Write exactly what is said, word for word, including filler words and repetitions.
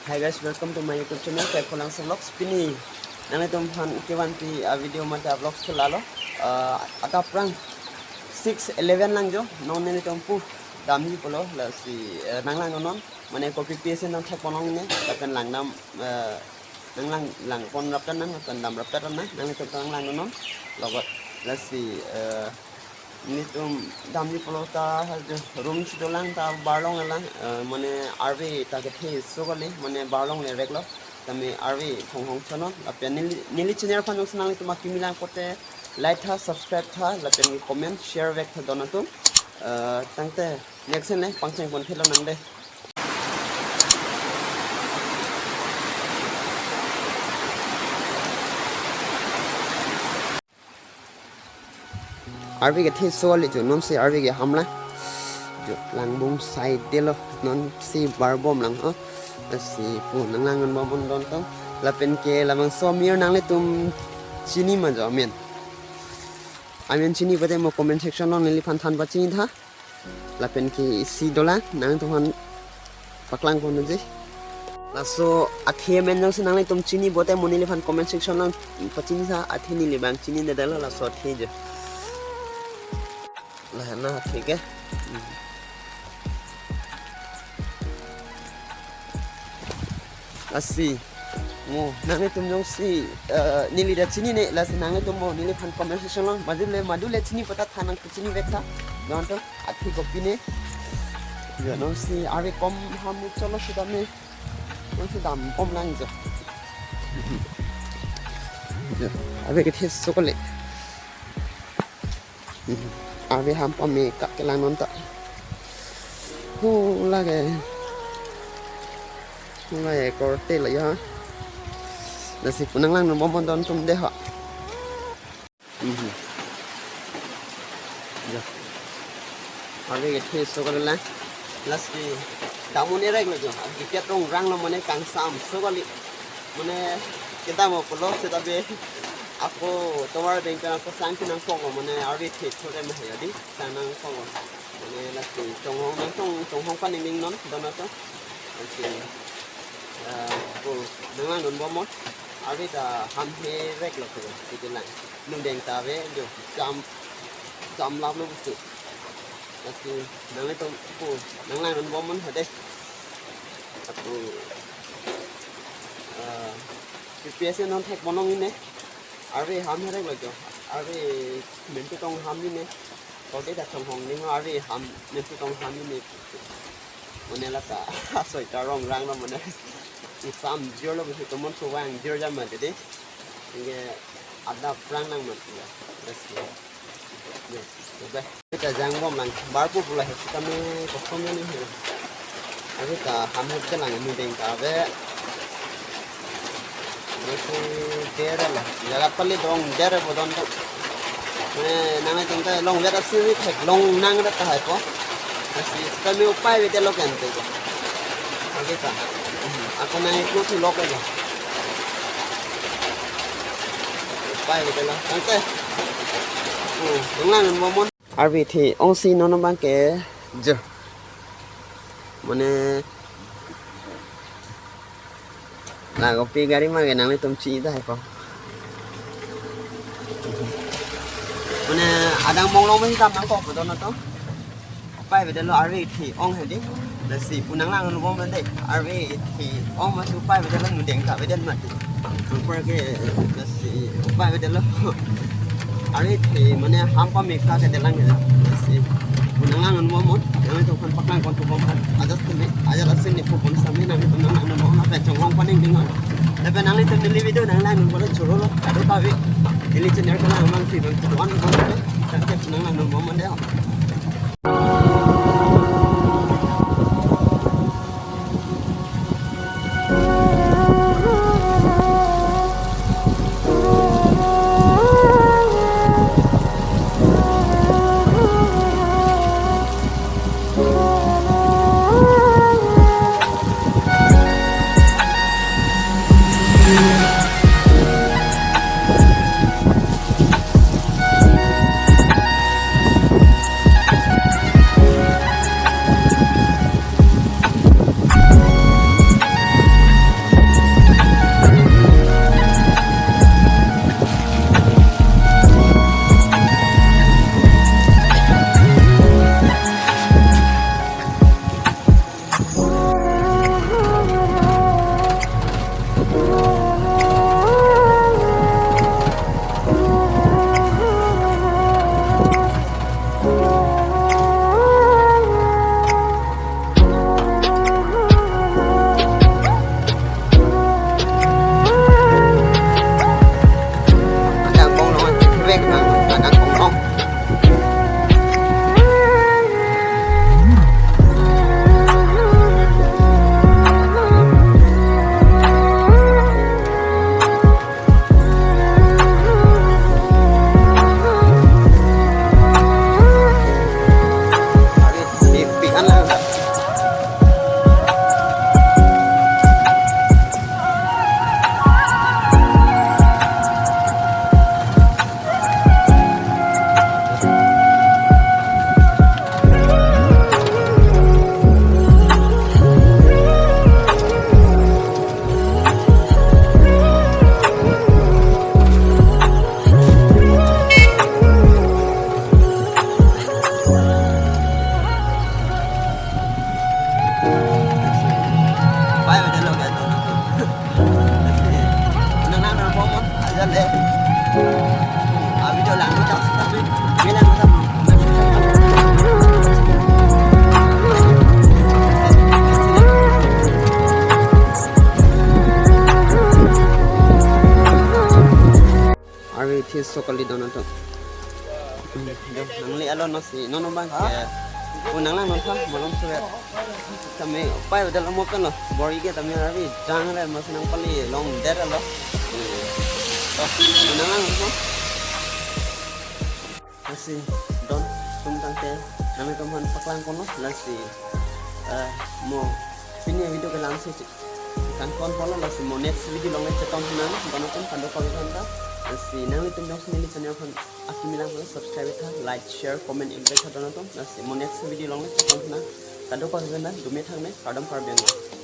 Hi guys, welcome to my YouTube channel, Kaipholangso Vlogs. Pini nanglitum aphan kevanpi a-video mate a-vlogs ke lalo. Uh, adap aphrang six eleven lang jo, non nelitum pu damji pulo, lasi, uh, nanglangnon. Mane kopi pi ase nangthekpon longle, lapen langdam, uh, nanglang, langpon raptan nang, lapen dam raptan nang, nanglitum nanglangnon. Logot, lasi, uh, nelitum damji pulo ta, ha jo room si dolang ta bar along lang, eh, mane arve ta kethe so kali, mane bar along le veklo, tame arve thonghong chonon, lapen neli, neli channel aphan jongsi nanglitum akimi lang pote like tha, subscribe tha, lapen comment, share vek tha don atum. Eh, tangte next le pangcheng pon thelo nang de. Arve kethe so kali jo, non si arve ke ham lang. Jo langbung sai delo, non si bar bom lang ho. Lasi pu nanglangnon bomnon don atum. Lapen ke labangso amir nanglitum chini ma jo amen. Amen chini pote mo comment section along neliphan than pachini tha. Lapen ke isi dolang, nangtum aphan paklang pon ji. Laso athe amen jongsi nanglitum chini pote mo neliphan comment section along pachini tha, athe neli abang chinine dalo laso athe jo. Lahena athe ke. Lasi mo nanglitum jongsi, eh, neli ta chinine, lasi nanglitum mo neliphan comment section along madu le, madu le chini pu ta than nangpachini vek tha. Don atum athe kopine. Jo, non si arve kom ham cholo sitame. Non si dam bom lang jo. Jo, arve kethe so kali. Arve ham pame kak kelangnon ta. Hu lake. Hu lake korte lo ya. Lasi pu nanglangnon bomnon don atum de ha. Mhm. Jo. Arve kethe so kali lang. Lasi dam un-e rek lo jo. Agi ket rong rang lo mane kangsam so kali. Mane kedam pulo seta be ako tovar dengkan ako sang kinang kong lo mane arve the thore ma ya di sang nang kong lo. Mane lasi chonghong nangchong, chonghong paning ning non don atum. Lasi, eh, pu nanglangnon bomnon. Arve ta ham he rek lo ko. Iti lang. Nudeng ta ave jo, cham, cham lap lo busu. Lasi nanglitum pu nanglangnon bomnon ha de. Atu, eh, P P S non thekpon longle. Arve ham herek lo jo. Arve mentu tong ham ne. Kode ta chonghong ning arve ham mentu tong ham ne. Mane la ta soi ta rong rang lo mane. Isam jor lo busu tomon suwang jor jam ma de. Inge adap aphrang nang man ya. Let's go. Yes. Bye. Kita jang bom lang. Bar pu pula he. Kita me kosong ni he. Abi ta ham het ke lang nudeng ta ave. Besi dere la. Jagat pali dong dere bodon to. Mane nang tong ta long vet asi thek long nang vet ta hai ko. Besi kita me upai vet lo kan te ko. Abi ta. Ako nang ikut lo ko. Pai ke la. Tangte. Oh, dong lang mo mon. Arve the ong si non abang ke jo. Mane la kopi gari ma ke nanglitum chinine hai ko. Mane adang mong long masi tam nang ko ko don to. Pai ave det lo, arve the ong hedi. Lasi pu nang lang lo bom de. Arve the ong masi pai ave det lo, nudeng ta ave det mati. Angkor ke lasi pai ave det lo. Arve the mane ham pame kak ke det lang. Lasi pu nang lang bom. Nangtum aphan paklang pon tu bom. Aja sini, aja la sini pu pon sami nangtum nang lang bom. Apa chonglong paning ding. Tapi nanglitum neli video nang lang bom choro lo. Adu ta ave. Neli channel ke lang mang si bang tuan bom. Tangte pu nang lang bom de. Keso kali don atum. Hmm, do, nangli alo no si, non non bang ke. Oh, nanglang non tha, malom suwe. Tame, pai udah lama kan lo. Bor-i ke tame hari, jang le, mas nang pali, long der lo. Hmm. Oh, nanglang non tha. Lasi, don, sum tangte, nangtum aphan paklang kono, lasi, eh, mo, pini video ke lang si, kan kon polo, lasi mo next video along le chetong nang, don atum kado-kave aphan ta, lasi nanglitum jongsi neli channel aphan akimi lang kono, subscribe tha, like, share, comment, invite tha don atum, lasi mo next video along le chetong nang, kado-kave aphan ta, dome thangne, kardom Karbi Anglong.